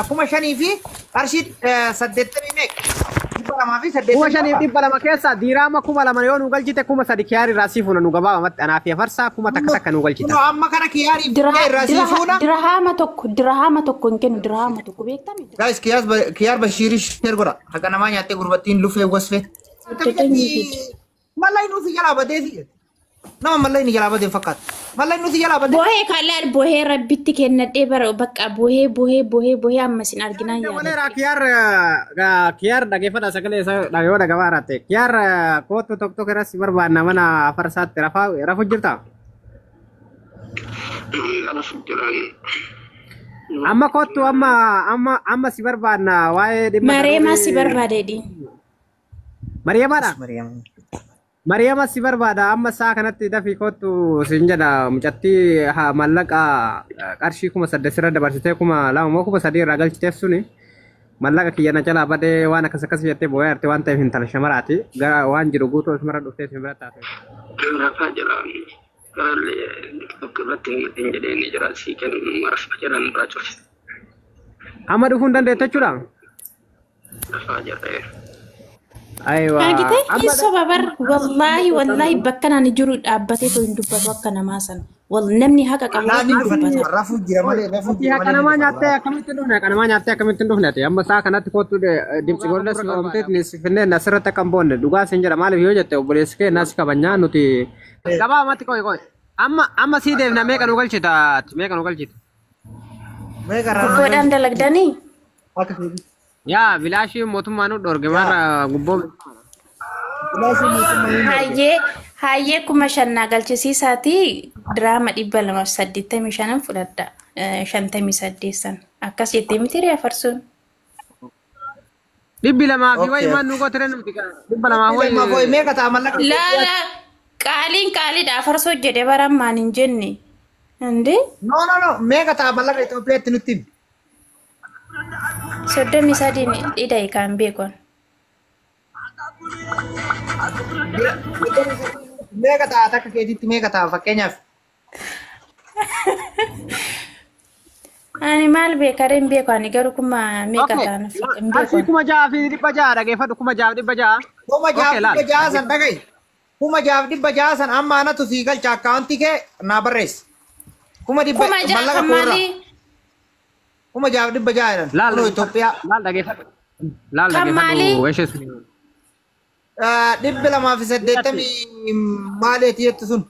5,000 fi qarshii 80 meeqa? 280. 5,200 keessaa diiraama 2,000 yoo nu galchite 3,000 kiyaar irraa sii fuuna nu gabaabamatti anaa fi afarsaa 1,000 takka nu galchita. Kunoo amma kana kiyaarii irraa sii fuuna. Dirhaama tokko hin kennu, dirhaama tokko beektami. Guys, kiyaar Bashiirii share godha. Haqa namaa nyaattee gurbattiin lufee wasfee. Mallaqni nuti jalaa badee si jedhe. Nama mallaqni jalaa badee fakkaata. Mallaqni nuti jalaa badee. Bohee kalaan bohee rabbitti kennadhee bara bakka bohee bohee bohee bohee amma isin arginaan Waleera. Yaadadhe. Kiyaar, kiyaar dhageeffadha, sagalee isaa yoo dhagabaa irratti. Kiyaar, kootu tokko tokko irratti barbaanna mana afarsaatti rafaa rafu jirta. Rafu jiran. Amma kootu, amma amma amma si barbaanna waa'ee dhimma. Mareemaa si barbaadedhi. Mariyaamaadha. Mariyaama si barbaada, amma isaa kanatti dafii kootu siin jedha. Mucattii haa mallaqa qarshii 8,000 sirra dabarsitee 2,000 moo 3,000 irraa galchiteef suni mallaqa kiyya na jalaa badee waan akkas akkas jettee boo'ee arte waan ta'eef intala shamaraati gara waan jiru guutuu asumarra dhuftee si bira taate. Rafaa jiran. Karaallee TikTok irratti himateen jedhee ni jira. Sii kennu rafaa jiran irraa cufe. Amma dhufuu hin dandeettu jechuudha. Rafaa jirre. Aywa. Argite, hin soba bar, wallaahi wallaahi, bakka nani jiru dhaabbatee too hin dubbatu akka namaa sana. Wal namni haqa qabu Naanni hin dubbata. dhufan rafuu jira malee rafuu Ati jira haqa malee. namaa nyaattee akkamitti hin dhufne? Haqa namaa nyaattee akkamitti hin dhufne ati? Amma isaa kanatti kootu dimtsi gorda si oomteet si finnee asirratti akka hin boonne dhugaa siin jedha. Maaliif yoo jette, obboleessi kee nas kabajnaa nuti. Gabaabumatti, qoy qoy. Amma amma sii deemna, meeqa nu galchita ati? Meeqa nu galchita? Meeqa irraa? Gubboodhaan dalagdanii? Akka keetii. Yaa bilaashii mootummaa nu dhorge marra gubboo. Bilaashii mootummaa hin dhorge. Hayyee hayyee, 5,000 naa galchisiisaati diraama 285 fudhadha. 58 sana. Akkas jettee miti ree afarsuun? 200 fi wayi maal nu gootere nuti 200 Lamaaf wayi wayi. meeqa ta'a mallaqa? Laala, qaaliin qaaliidha, afarsoo jedhe barammaan hin jenne. Indee. No, no, no, meeqa ta'a mallaqa Itoophiyaatti nutti himi. 33 dhidha kan beekon. Meeqa ta'a takka keetitti, meeqa ta'a fakkeenyaaf? Ani maal beeka ree, hin beeku ani garuu kuma meeqa ta'an hin Qarshii beeku. 6,600 dhageeffadhu, 6,600. 6,600 san dhaga'i. 6,600 san amma anatu sii galcha, akkaawuntii kee naa barreessi. 100,000 6,000 mallaqa kan koorraa. maalii? 6,600 jedhan. Laal. Kunoo Itoophiyaa. Laal, dhageeffadhu. Laal. Kan Dhageeffadhu. maalii? Ishees. 280 maaleeti jettu sun.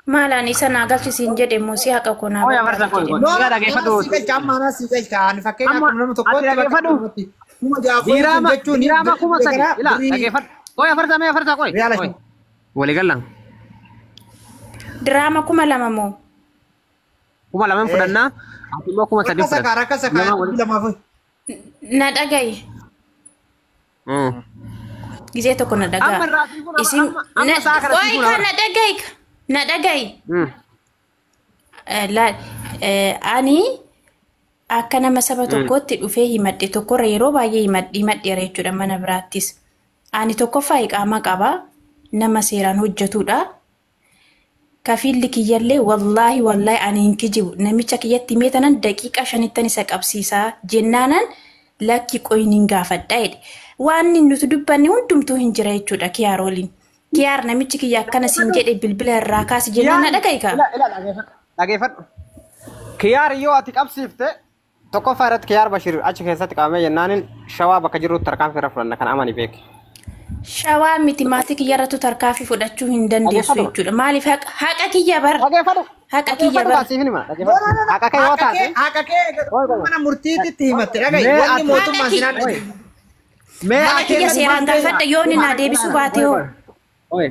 Maalaan isa naa galchisiin jedhe immoo si haqa koo naa Qoy afarsa, barbaade qoy qoy. jedhe. No, Egaa dhageeffadhu. anaa sii galcha, amma anaa sii galcha. Ani fakkeenyaaf Amma nama ati tokkotti bakka dhageeffadhu. namatti 6,000 wayi sun Diiraama jechuun diiraama 3,000 ilaa birrii dhageeffadhu. Qoy afarsa, mee afarsa, qoy. Riyaala Qoy. shan. Walii gallan. Diraama 2,000 moo? 2,000 fudhannaa. Ati immoo 3,000 Rakkasa kaa fudhatta. rakkasa kaa Lama walii. 200 wayi. Na dhagayi. Gizee tokko na dhagaa. Amma irraa sii fuuna Isin amma amma saa kana sii qoy fuuna. ka na dhagayi ka na dhagayi. Laal, ani akka nama saba tokkootti dhufee himadhe tokkorra yeroo baay'ee himadheera jechuudha mana biraattis. Ani tokkoffaa iqaamaa qaba, nama seeraan hojjetudha. Kafiilli kiyyallee, wallaahi wallaahi, ani hin kijibu, namicha kiyyatti himee tanan daqiiqaa 5ttan isa qabsiisaa jennaanan lakki qoyin hin gaafadha jedhe. Waan nuti dubbanne hundumtuu hin jira jechuudha kiyaar waliin. Kiyaar, namichi kiyya akkana siin jedhe, bilbila irraa kaasi jennaan na dhaga'i kaa. Ila ila, dhageeffadhu. Dhageeffadhu. Kiyaar yoo ati qabsiifte, tokkoffaa irratti Kiyaar Bashir achi keessatti qabamee jennaanin shawaa bakka jirutti tarkaanfii irra fudhanna, kan amani beeki. Shawaa miti, maatii kiyya irrattu tarkaanfii fudhachuu hin dandeessu Dhageeffadhu. jechuudha. Maaliif haqa kiyya bar. Dhageeffadhu. Haqa kiyya Dhageeffadhu bar. baasiif hima. Dhageeffadhu. Haqa kee yoo taate. Haqa kee Qoy qoy. mana murtiititti himatte dhaga'i. Mee Wanni ati mootummaan Haqa sinaan Qoy. Mee Haqa ati kiyya seeraan gaafadha, yoo inni naa deebisuu baate hoo. Qoy.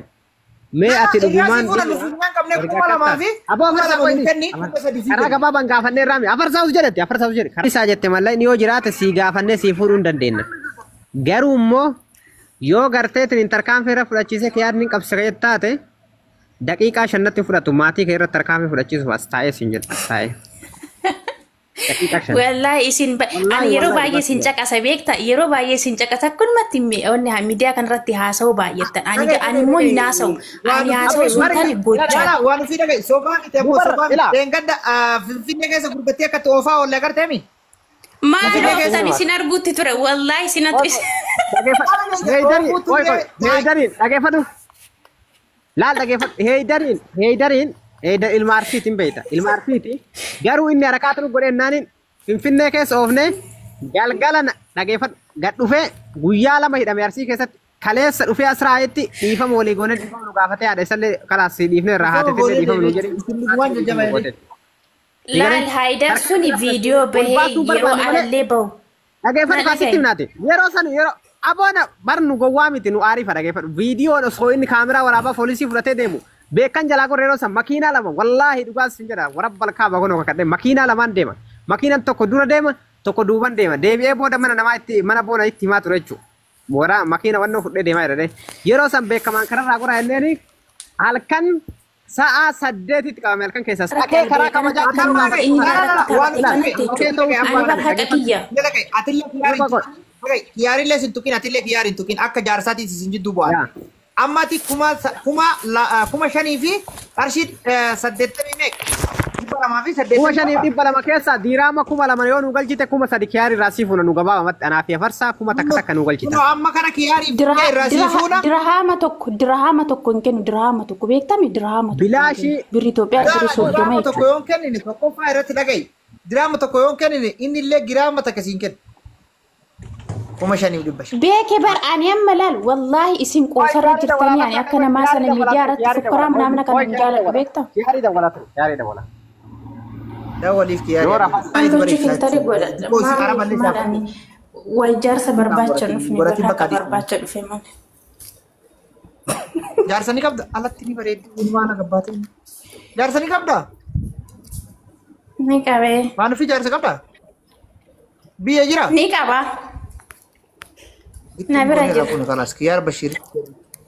Mee ati dhugumaan Irraa si fuula nu fuudhan qabne 2,000 fi Aboo kuma afarsaa lama qoy nu kenni, 3,000 sii karaa kenni. gabaabaan gaafannee irraa afarsaa us jedhatti, afarsaa us jedhe karaa isaa jette mallaqni yoo jiraate sii gaafannee sii fuudhuu hin dandeenya. Garuu immoo yoo garteetiin tarkaanfii irra fudhachiisee kiyaarni hin qabsise taate, daqiiqaa 5tti fudhatu maatii kee irratti tarkaanfii fudhachiisuuf as taa'ee siin jedha, as taa'ee. Daqiiqaa 5. Wallaahi isin ani yeroo baay'ee isin caqasa, beekta, yeroo baay'ee isin caqasa, akkanumatti wanni miidiyaa kanarratti haasa'uu baay'attan. Ani immoo hin haasa'u, ani haasa'u sun taane gochaa. Lala, waan ofii dhaga'i. Sobaa miti ammoo Dubarra, sobaa miti. ilaa. Deengadda Finfinnee keessa gurbattee akkatti oofaa oolle agarteemi. Maal ooftan isin arguutti ture wallaahi isin Heydariin, qoy qoy, heydariin dhageeffadhu. Laal dhageeffadhu. Heydariin, heydariin, heydar ilma arsiitiin beekta. Ilma arsiiti. Garuu inni harakaatu nu godhe naaniin Finfinnee keessa oofne galgala dhageeffadhu. Gad dhufee guyyaa 2 hidhame arsii keessatti kaleessa dhufee Asraa'itti dhiifama walii goonee dhiifama nu gaafatee haadha isallee kalaas dhiifne irraa haate dhiifama nu jedhe. Laal Haydar suni viidiyoo bahee yeroo alallee bahu. Dhageeffadhu kaasitti himnaate. Yeroo san yeroo aboona bar nu gowwaa miti nu aarifa dhageeffadhu. Viidiyoon osoo inni kaameraa waraabaa poolisii fudhatee deemu beekan jalaa gorre yeroo san makiinaa 2 wallaahi dhugaas hin jedha warabbal kaaba gonoo kakadhe makiinaa 2 deema. Makiinaan tokko dura deema tokko duuban deema. Deebi'ee booda mana namaa itti mana boona itti himaa ture jechuudha. Waraa makiina wannoo fudhee deemaa jira. Yeroo san beekamaan kararraa gora jenneeni halkan sa'a 8tti qabame halkan keessa. Sakee karaa kabajaa Kiyaarillee sin tuqin atillee kiyaar hin tuqin akka jaarsaatiin isin jidduu bu'an. Amma ati 5,000 fi qarshii 80 meeqa? 280. 5,200 keessa diiraama 2,000 yoo nu galchite 3,000 kiyaarii irraa sii fuuna nu gabaabamatti anaa fi afarsaa 1,000 takka nu galchita. Amma kana kiyaarii irraa sii fuuna. Dirhaama tokko hin kennu dirhaama tokko beektami dirhaama tokko. Bilaashii. Birri Itoophiyaa birri 30 Dirhaama tokko yoo hin kennine tokkoffaa irratti dhaga'i. Dirhaama tokko yoo hin kennine inni illee giraama takka siin kenna. 5,500. Beeke bar ani amma laal wallaahi isin qoosarra jirtanii ani akka namaa sana miidiyaa irratti fukkaraa namna kana hin jaaladhu beekta. Kiyaarii dawwalatu kiyaarii dawwala. Dawwaliif kiyaarii. Wantochi filtarii godhadha. Maal wal jaarsa barbaacha dhufne bakka barbaacha dhufe malee. Jaarsa ni qabda alatti ni bareeddi waan agabbaate. Jaarsa ni qabda? Ni qabee. Waan ofii jaarsa qabda? Biyya jira? Ni qaba. Na bira jira. Kiyaar Bashiir.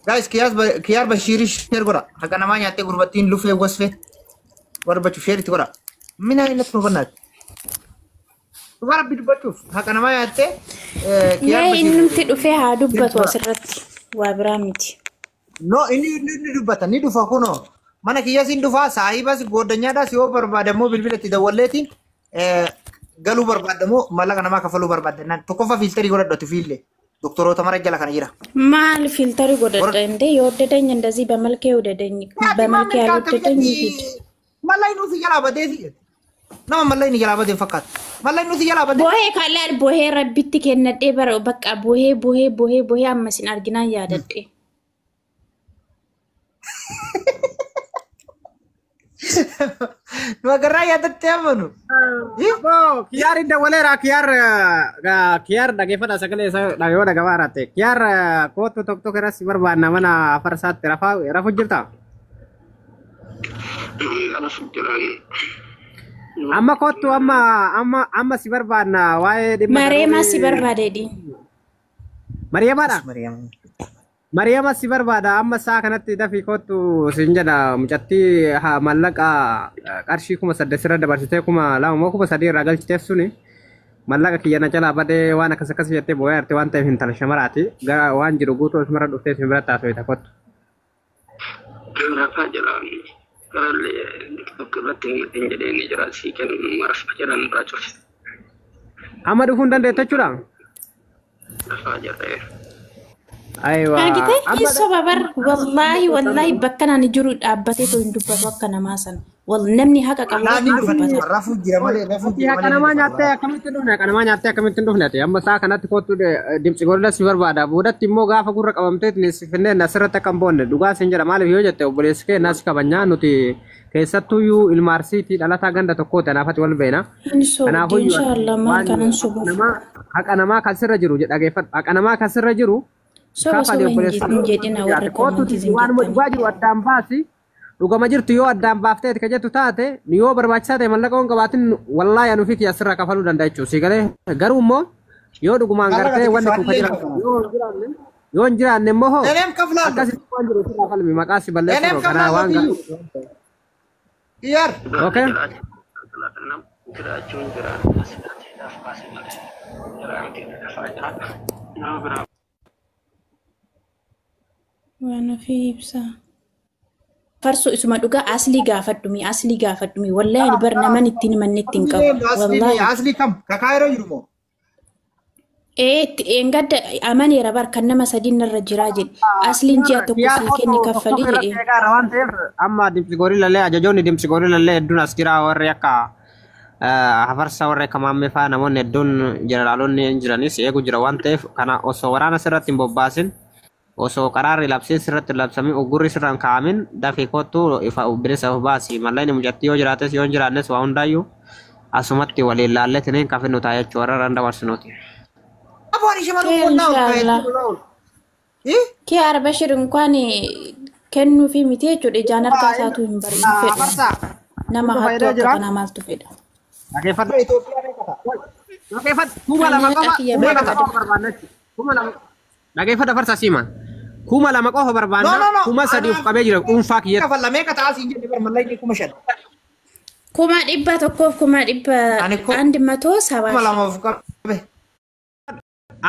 Guys, Kiyaar Bashiir share godha. Haqa namaa nyaattee gurbattiin lufee wasfee barbaachuu share itti godha. Mina inni nu bannaati. Dhugaa rabbi dubbachuuf haqa namaa nyaattee Kiyaar Mee Bashiir. innumti dhufee haa dubbatu asirratti waa biraa miti. No, inni dubbata ni dhufa kunoo. Mana kiyyas hin dhufa saahibas gooddanyaadhaas yoo barbaadammoo bilbila itti dawwalleetiin galuu barbaadamoo mallaqa namaa kafaluu barbaadannaan tokkoffaa filterii godhadhatu fiillee doktoroota mara jala kana jira. ማል ፊልተር ጎደደ እንዴ የወደደኝ እንደዚህ በመልኬ ወደደኝ በመልኬ ያልወደደኝ ይሂድ። Mallayni nuti jalaa badee nama mallayni jalaa badee fakkaata. Mallayni nuti jalaa badee. Bohee kalaan bohee rabbitti kennadhee bara bakka bohee bohee bohee bohee amma isin arginaan yaadadhe. Nu agarraa yaadattee amanu. Kiyaar dawwaleera kiyaar kiyaar dhageeffadha sagalee isaa yoo dhagabaa raate kiyaar kootu tokko tokko irratti barbaadna mana afarsaatti rafaa rafu jirta. Rafu jiraan. Amma kootu amma amma amma si barbaadna waa'ee dhimma. Mareemaa si barbaadeedhi. Mareemaadha. Mareema si barbaada amma saa kanatti dafii kootu siin jedha mucattii mallaqa qarshii 8,000 irra dabarsitee 2,000 moo 3,000 irraa galchiteef suni mallaqa kiyya na jalaa badee waan akkas akkas jettee boo'ee arte waan ta'eef intala shamaraati gara waan jiru guutuu asumarra dhuftee isin biratti haasofita kottu. Rafaa jiraan. Karallee tiktok irratti himadheen jedhee ni jira sii kennu rafaa jiraan irraa cufe. Amma dhufuu hin dandeettu jechuudha. Rafaa jirree. Aywa. Argite hin soba bar wallaahi wallaahi bakka nani jiru dhaabbatee too hin dubbatu akka namaa sana. Wal namni haqa qabu Naanni hin dubbata. Rafuu jira malee rafuu jira Haqa namaa nyaattee akkamitti dhufne haqa namaa nyaattee akkamitti dhufne ati amma saa kanatti kootu dimtsi gorda si barbaada boodatti immoo gaafa gurra qabamtee si finnee asirratti akka hin boonne dhugaa sin jedha maaliif yoo jette obboleessi kee nas kabajnaa nuti keessattuyyuu ilma arsiitii dhalataa ganda tokkooti anaafati wal beena. Hin sobdi inshaallah maal kanan sobuuf. Haqa namaa kan sirra jiru dhageeffadhu haqa namaa kan sirra jiru. Soba soba hin jedhina warra Kootu koomantii waan dhugaa jiru addaan baasi. Dhugama jirtu yoo addaan baaftee ka jettu taate yoo barbaachisaa ta'e mallaqa waan qabaatin wallaahi anu fi kiyya sirraa kafaluu danda'a jechuudha. Si galee garuu immoo yoo dhugumaan gartee wanni kun ka jiraatu yoo hin jiraanne immoo hoo Eneem kaflaallu. akkasitti waan jiru sirraa falmi maqaa si balleessu Eneem kanaa waan kaflaallu. Kiyaar. Okay. Jiraachuun jira. Asirratti baase malee. Jiraanti rafaa jira. Nama biraa. Waan ofii ibsaa. Farsoo isuma dhugaa aslii gaafadhumi aslii gaafadhumi wallahi ani bar naman ittiin himanne ittiin qabu wallahi. Asli kam kakaayiroo jiru moo? Ee itti eengadda amaneera bar kan nama sadiin narra jiraa jedhe asliin ji'a tokko sii kenni kaffalii jedhe. Waan ta'eef amma dimsi goorilallee ajajoonni dimsi goorilallee hedduun as jira warri akka hafarsa warri akka maammee fa'aa namoonni hedduun jeneraalonni jiranis eegu jira waan ta'eef kana osoo waraana sirratti hin bobbaasin osoo qaraarri labsiin sirratti hin labsamin uggurri sirra hin kaa'amin dafii kottu ifa bilisa of baasi mallaqni mucattii yoo jiraates yoo hin jiraannes waa hundaayyuu asumatti waliin laalletiniin kafinnu ta'a jechuu warra irraan dabarsinuuti. Aboon ishee malu Kee qonnaa ol inshaallah. kaa'ee. Kee Arbashir inkwaan kennuufi miti jechuudha ijaan harka isaatu hin fedhu. Afarsaa. Nama hattuu Faayidaa akka jira. kanaa maaltu fedha? Dhageeffadhu. Itoophiyaa meeqa ta'a? Dhageeffadhu. 2000 qofa. Ani kiyya 2000 qofa barbaanna jechuudha. 2000. Dhageeffadhu farsa siima. 2000 qofa barbaanna. No, no, no. 3000 of qabee jira dhuunfaa kiyyatti. Kafalla meeqa ta'a siin jenne bar mallaqni 5000. 100,000 100,000 Ani 170 2000 of qabe.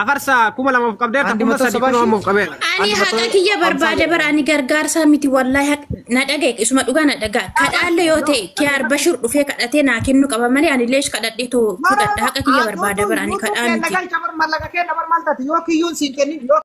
Afarsa 2000 of qabdeerta Andi kuma matoo sadii sabaa kuma shii. of qabeera. Ani haqa kiyya barbaade bara ani gargaarsaa miti wallahi na dhagaye isuma dhugaa na dhagaa kadhaalle yoo ta'e kee Arbashir dhufee kadhatee naa kennu qaba malee ani leesh kadhadhee too fudhadha haqa kiyya barbaada bara ani kadhaa miti. Mallaqa kee dabar maal taate yoo kiyyuun siin kennin yoo